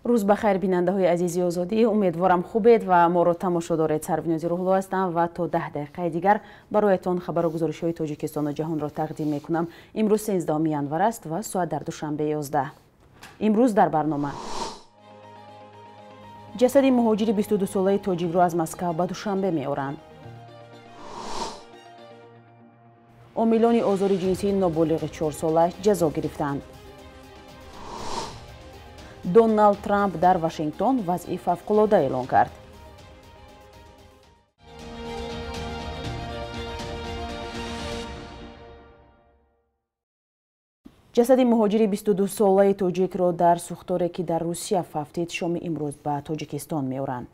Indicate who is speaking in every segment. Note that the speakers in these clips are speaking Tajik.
Speaker 1: Рӯз ба хайр, бинандаҳои азизи Озодӣ. Умедворам, хубед ва моро тамошо доред. Сарвинози Рӯҳулло ҳастам ва то 10 дақиқаи дигар бароятон хабару гузоришҳои Тоҷикистону ҷаҳонро тақдим мекунам. Имрӯз 13 январ аст ва соат дар Душанбе 11. Имрӯз дар барнома: ҷасади муҳоҷири 22-солаи тоҷикро аз Москав ба Душанбе меоранд, омилони озори ҷинсии ноболиғи 4-сола ҷазо гирифтанд, Доналд Трамп дар Вашингтон вазъи фавқулода эълон кард. Ҷасади муҳоҷири 22-солаи тоҷикро дар сӯхторе, ки дар Русия фавтид, шоми имрӯз ба Тоҷикистон меоранд.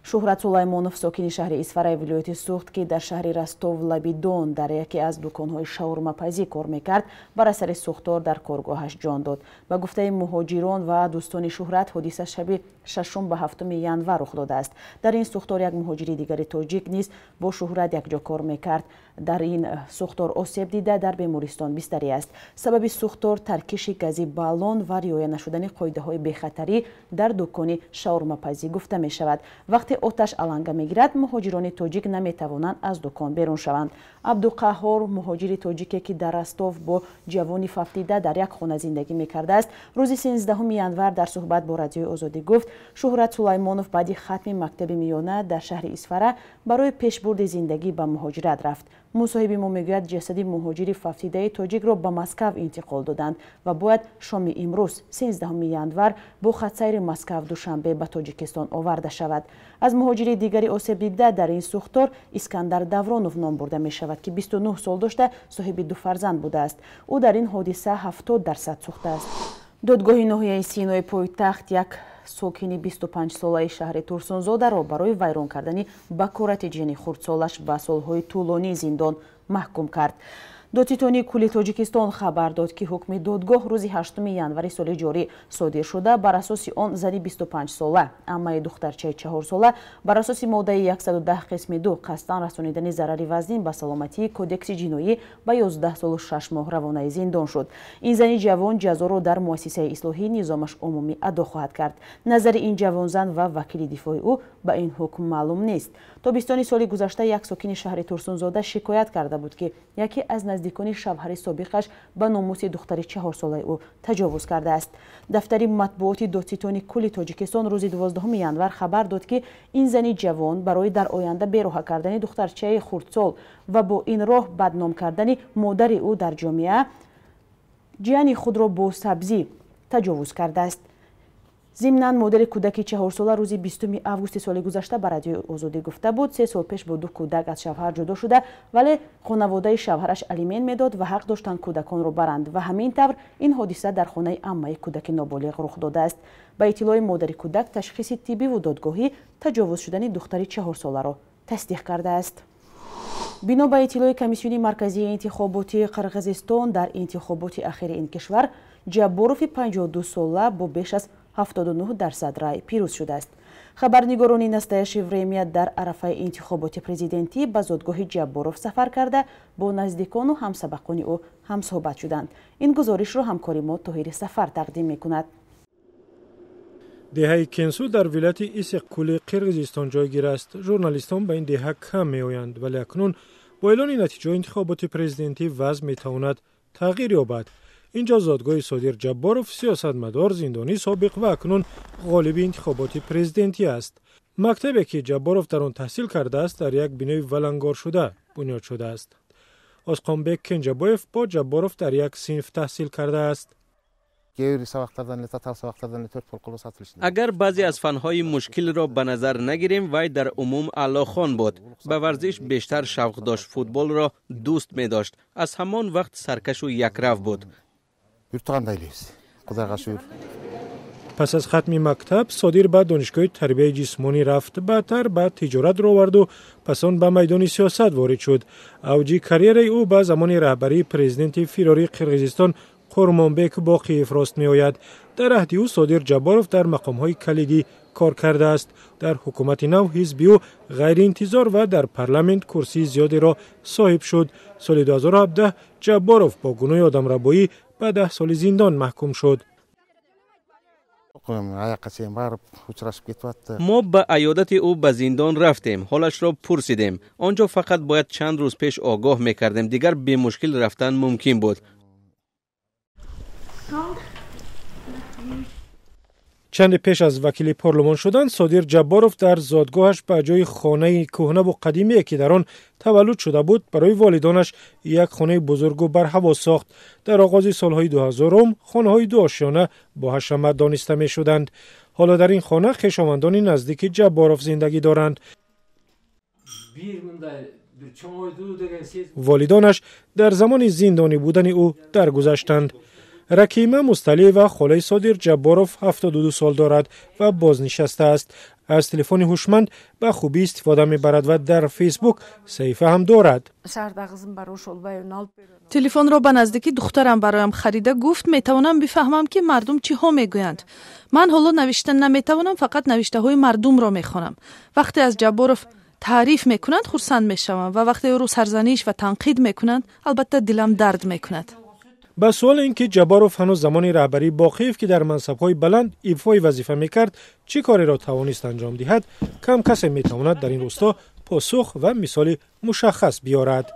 Speaker 1: Шӯҳрат Сулаймонов, сокини шаҳри Исфараи вилояти Суғд, ки дар шаҳри Ростов лаби Дон дар яке аз дуконҳои шаурмапазӣ кор мекард, бар асари сӯхтор дар коргоҳаш ҷон дод. Ба гуфтаи муҳоҷирон ва дӯстони Шӯҳрат, ҳодиса шаби 6 ба 7 январ рух додааст. Дар ин сӯхтор як муҳоҷири дигари тоҷик низ бо Шӯҳрат якҷо кор мекард, дар ин сӯхтор осеб дида, дар бемористон бистарӣ аст. Сабаби сӯхтор таркиши гази баллон ва риоя нашудани қоидаҳои бехатарӣ дар дукони шаурмапазӣ гуфта мешавад. Вақте оташ аланга мегирад, муҳоҷирони тоҷик наметавонанд аз дукон берун шаванд. Абдуқаҳҳор, муҳоҷири тоҷике, ки дар Ростов бо ҷавони фавтида дар як хона зиндагӣ мекардааст, рӯзи 13 январ дар суҳбат бо Радиои Озодӣ гуфт, Шӯҳрат Сулаймонов баъди хатми мактаби миёна дар шаҳри Исфара барои пешбурди зиндагӣ ба муҳоҷират рафт. Мусоҳиби мо мегӯяд, ҷасади муҳоҷири фавтидаи тоҷикро ба Москав интиқол доданд ва бояд шоми имрӯз, 13 январ, бо хатсайри Москав Душанбе ба Тоҷикистон оварда шавад. Аз муҳоҷири дигари осебдида дар ин сӯхтор Искандар Давронов ном бурда мешавад, ки 29 сол дошта, соҳиби ду фарзанд будааст. Ӯ дар ин ҳодиса 70% сӯхтааст. Додгоҳи ноҳияи Синои пойтахт як сокини 25-солаи шаҳри Турсунзодаро барои вайрон кардани бакорати ҷини хурдсолаш ба солҳои тӯлонии зиндон маҳкум кард. Додситонии кулли Тоҷикистон хабар дод, ки ҳукми додгоҳ рӯзи 8 январи соли ҷорӣ содир шуда, бар асоси он зани 25-сола, аммаи духтарчаи 4-сола, бар асоси моддаи 110 қисми 2, қасдан расонидани зарари вазнин ба саломатии, Кодекси ҷиноӣ ба 11 солу 6 моҳ равонаи зиндон шуд. Ин зани ҷавон ҷазоро дар муассисаи ислоҳии низомаш умумӣ адо хоҳад кард. Назари ин ҷавонзан ва вакили дифои ӯ ба ин ҳукм маълум нест. Тобистони соли гузашта як сокини шаҳри Турсунзода шикоят карда буд, ки яке аз наздикони шавҳари собиқаш ба номуси духтари 4-солаи ӯ таҷовуз кардааст. Дафтари матбуоти додситони кулли Тоҷикистон рӯзи 12 январ хабар дод, ки ин зани ҷавон барои дар оянда бероҳа кардани духтарчаи хурдсол ва бо ин роҳ бадном кардани модари ӯ дар ҷомеа ҷияни худро бо сабзӣ таҷовуз кардааст. Зимнан, модари кӯдаки 4-сола рӯзи 20 августи соли гузашта ба Радиои Озодӣ гуфта буд, 3 сол пеш бо ду кӯдак аз шавҳар ҷудо шуда, вале хонаводаи шавҳараш алимент медод ва ҳақ доштанд кӯдаконро баранд ва ҳамин тавр ин ҳодиса дар хонаи аммаи кӯдаки ноболиғ рух додааст. Ба иттилои модари кӯдак, ташхиси тиббиву додгоҳӣ таҷовуз шудани духтари 4-соларо тасдиқ кардааст. Бино ба иттилои Комиссиони марказии интихоботи Қирғизистон, дар интихоботи ахири ин кишвар Ҷабборови 52-сола бо беш аз 79% рай пирӯз шудааст. Хабарнигорони «Настоящее время» дар арафаи интихоботи президентӣ ба зодгоҳи Ҷабборов сафар карда, бо наздикону ҳамсабақони ӯ ҳамсӯҳбат шуданд. Ин гузоришро ҳамкори мо Тоҳири Сафар тақдим мекунад.
Speaker 2: Деҳаи Кенсу дар вилояти Исиқкули Қирғизистон ҷойгир аст. Журналистон ба ин деҳа кам меоянд, вале акнун бо эълони натиҷаҳои интихоботи президентӣ вазъ метавонад тағйир ёбад. Ин ҷо зодгоҳи Содир Ҷабборов, сиёсатмадор, зиндонии собиқ ва акнун ғолиби интихоботи президентӣ аст. Мактабе, ки Ҷабборов дар он таҳсил кардааст, дар як бинои валангоршуда бунёд шудааст. Осқонбек Кенҷабоев бо Ҷабборов дар як синф таҳсил кардааст.
Speaker 3: Кээ бир сабактардан эле, татаал сабактардан эле 4 болл кылып сатылыш.
Speaker 4: Агар баъзе аз фанҳои мушкилро ба назар нагирем, вай дар умум аълохон буд. Ба варзиш бештар шавқ дошт, футболро дӯст медошт. Аз ҳамон вақт саркашу якрав буд.
Speaker 3: Бир туугандай элебиз, кудайга шүгүр.
Speaker 2: Пас аз хатми мактаб Содир ба донишгоҳи тарбияи ҷисмонӣ рафт, баъдтар ба тиҷорат ро оварду пас он ба майдони сиёсат ворид шуд. Авҷи карьераи ӯ ба замони раҳбарии президенти фирории Қирғизистон Қурмонбек Боқиев рост меояд. Дар аҳди ӯ Содир Ҷабборов дар мақомҳои калидӣ кор кардааст. Дар ҳукумати нав ҳизби ӯ ғайриинтизор ва дар парламент курсии зиёдеро соҳиб шуд. Соли 2017 Ҷабборов бо гуноҳи одамрабоӣ ба 10 соли зиндон маҳкум шуд.
Speaker 4: Мо ба аёдати ӯ ба зиндон рафтем, ҳолашро пурсидем. Он ҷо фақат бояд чанд рӯз пеш огоҳ мекардем, дигар бемушкил рафтан мумкин буд.
Speaker 2: Чанде пеш аз вакили парлумон шудан, Содир Ҷабборов дар зодгоҳаш ба ҷои хонаи кӯҳнаву қадимие, ки дар он таваллуд шуда буд, барои волидонаш як хонаи бузургу барҳаво сохт. Дар оғози солҳои 2000 хонаҳои дуошёна бо ҳашамат дониста мешуданд. Ҳоло дар ин хона хешовандони наздики Ҷабборов зиндагӣ доранд. Волидонаш дар замони зиндонӣ будани ӯ даргузаштанд. Ракима Мусталиева, холаи Содир Ҷабборов, 72 сол дорад ва бознишаста аст. Аз телефони ҳушманд ба хубӣ истифода мебарад ва дар Фейсбук саҳифа ҳам дорад.
Speaker 5: Телефонро ба наздики духтарам бароям харида, гуфт метавонам бифаҳмам, ки мардум чиҳо мегӯянд. Ман ҳоло навишта наметавонам, фақат навиштаҳои мардумро мехонам. Вақте аз Ҷабборов таъриф мекунанд, хурсанд мешавам ва вақте ӯро сарзаниш ва танқид мекунанд, албатта дилам дард мекунад.
Speaker 2: Ба суоли ин ки Ҷабборов ҳанӯз замони раҳбарии Боқиев, ки дар мансабҳои баланд ифои вазифа мекард, чӣ кореро тавонист анҷом диҳад, кам касе метавонад дар ин рӯсто посух ва мисоли мушаххас биёрад.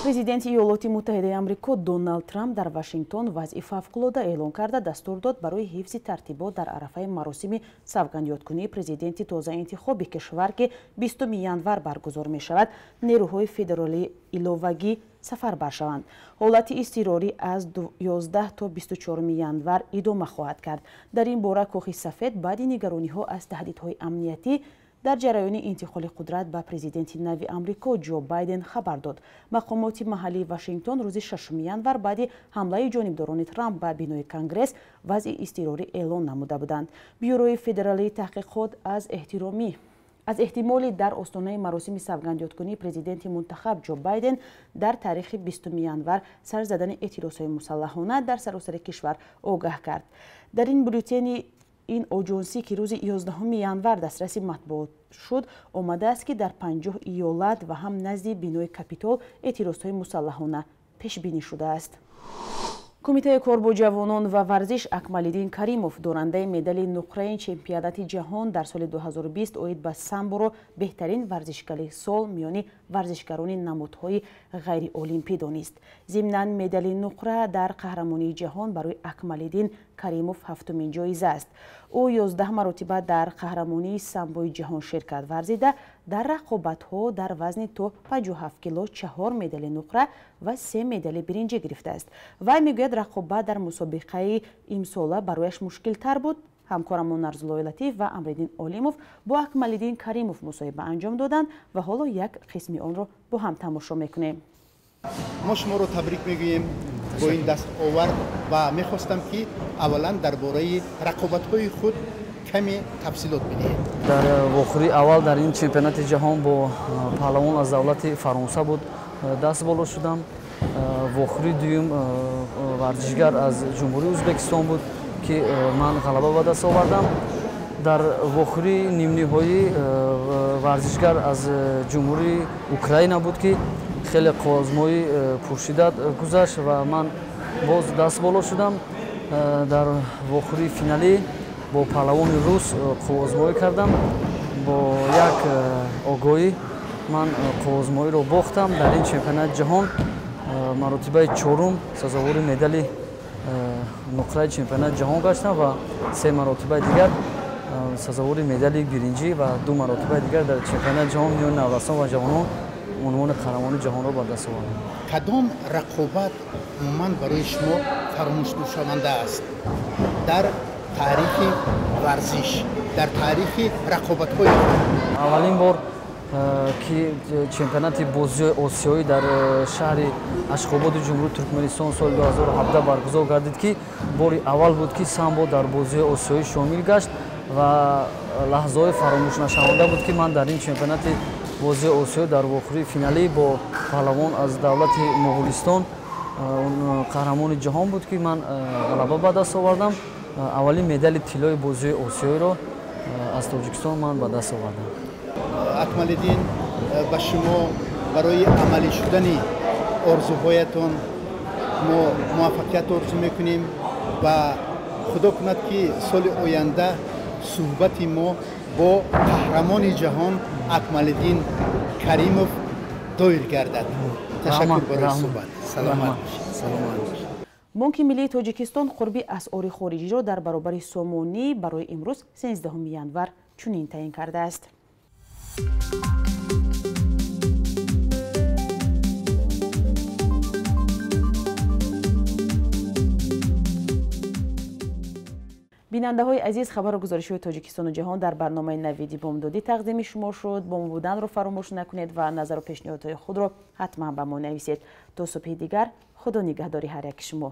Speaker 1: Президенти Иёлоти Муттаҳидаи Амрико Доналд Трамп дар Вашингтон вазъи фавқулода эълон карда, дастур дод барои ҳифзи тартибот дар арафаи маросими савгандёдкунии президенти тозаинтихоби кишвар, ки 20 январ баргузор мешавад, нерӯҳои федералии иловагӣ сафарбар шаванд. Ҳолати изтирорӣ аз 11 то 24 январ идома хоҳад кард. Дар ин бора Кохи Сафед баъди нигарониҳо аз таҳдидҳои амниятӣ дар ҷараёни интиқоли қудрат ба президенти нави Амрико Ҷо Байден хабар дод. Мақомоти маҳаллии Вашингтон рӯзи 6 январ баъди ҳамлаи ҷонибдорони Трамп ба бинои Конгресс вазъи изтирорӣ эълон намуда буданд. Бюрои федералии таҳқиқот аз эҳтимоли дар остонаи маросими савгандёдкунии президенти мунтахаб Ҷо Байден дар таърихи 20 январ сар задани эътирозҳои мусаллаҳона дар саросари кишвар огаҳ кард. Дар ин бюллетени ин оҷонсӣ, ки рӯзи 11 январ дастраси матбуот шуд, омадааст, ки дар 50 иёлат ва ҳам назди бинои Капитол эътирозҳои мусаллаҳона пешбинӣ шудааст. Кумитаи кор бо ҷавонон ва варзиш Акмалиддин Каримов, дорандаи медали нуқраи чемпионати ҷаҳон дар соли 2020 оид ба самборо беҳтарин варзишгари сол миёни варзишгарони намудҳои ғайриолимпӣ донист. Зимнан медали нуқра дар қаҳрамонии ҷаҳон барои Акмалиддин Каримов ҳафтумин ҷоиза аст. Ӯ 11 маротиба дар қаҳрамонии самбои ҷаҳон ширкат варзида, дар рақобатҳо дар вазни то 57 кило 4 медали нуқра ва 3 медали биринҷӣ гирифтааст. Вай мегӯяд, рақобат дар мусобиқаи имсола барояш мушкилтар буд. Ҳамкорамон Нарзуллои Латиф ва Амриддин Олимов бо Акмалиддин Каримов мусоҳиба анҷом доданд ва ҳоло як қисми онро бо ҳам тамошо мекунем.
Speaker 6: Мо шуморо табрик мегӯем бо ин дастовард ва мехостам, ки аввалан дар бораи рақобатҳои худ каме тафсилот бидиҳед.
Speaker 7: Дар вохӯрии аввал дар ин чемпионати ҷаҳон бо паҳлавон аз давлати Фаронса буд, даст боло шудам. Вохӯрии дуюм варзишгар аз Ҷумҳурии Ӯзбекистон буд, ки ман ғалаба ба даст овардам. Дар вохӯрии нимниҳоӣ варзишгар аз Ҷумҳурии Украина буд, ки хеле қоозмоӣ пуршиддат гузашт ва ман боз даст боло шудам. Дар вохӯрии финалӣ бо паҳлавони рус қуввозмоӣ кардам. Бо як огоҳӣ ман қуввозмоиро бохтам. Дар ин чемпионати ҷаҳон маротибаи чорум сазовори медали нуқраи чемпионати ҷаҳон гаштам ва 3 маротибаи дигар сазовори медали биринҷӣ ва 2 маротибаи дигар дар чемпионати ҷаҳон миёни наврасон ва ҷавонон унвони қаҳрамони ҷаҳонро ба даст овардам.
Speaker 6: Кадом рақобат умуман барои шумо фаромӯшнашаванда аст дар таърихи варзиш, дар таърихи рақобатҳои худ?
Speaker 7: Аввалин бор ки чемпионати бозиҳои осиёӣ дар шаҳри Ашхободи Ҷумҳурии Туркманистон соли 2017 баргузор гардид, ки бори аввал буд, ки самбо дар бозиҳои осиёӣ шомил гашт ва лаҳзаҳои фаромӯшнашаванда буд, ки ман дар ин чемпионати бозиҳои осиёӣ дар вохӯрии финалӣ бо паҳлавон аз давлати Моғулистон, қаҳрамони ҷаҳон буд, ки ман ғалаба ба даст овардам. Аввалин медали тиллои бозиҳои осиёиро аз Тоҷикистон ман ба даст овардам.
Speaker 6: Акмалиддин, ба шумо барои амалӣ шудани орзуҳоятон мо муваффақият орзу мекунем ва Худо кунад, ки соли оянда суҳбати мо бо қаҳрамони ҷаҳон Акмалиддин Каримов доир гардад. Ташаккур барои суҳбат. Саломат бошед, саломат бошед.
Speaker 1: Бонки миллии Тоҷикистон қурби асъори хориҷиро дар баробари сомонӣ барои имрӯз, 13 январ, чунин таъин кардааст. Бинандаҳои азиз, хабару гузоришҳои Тоҷикистону ҷаҳон дар барномаи «Навиди бомдодӣ» тақдими шумо шуд. Бо мо буданро фаромӯш накунед ва назару пешниҳодҳои худро ҳатман ба мо нависед. То субҳи дигар, Худо нигаҳдори ҳар яки шумо.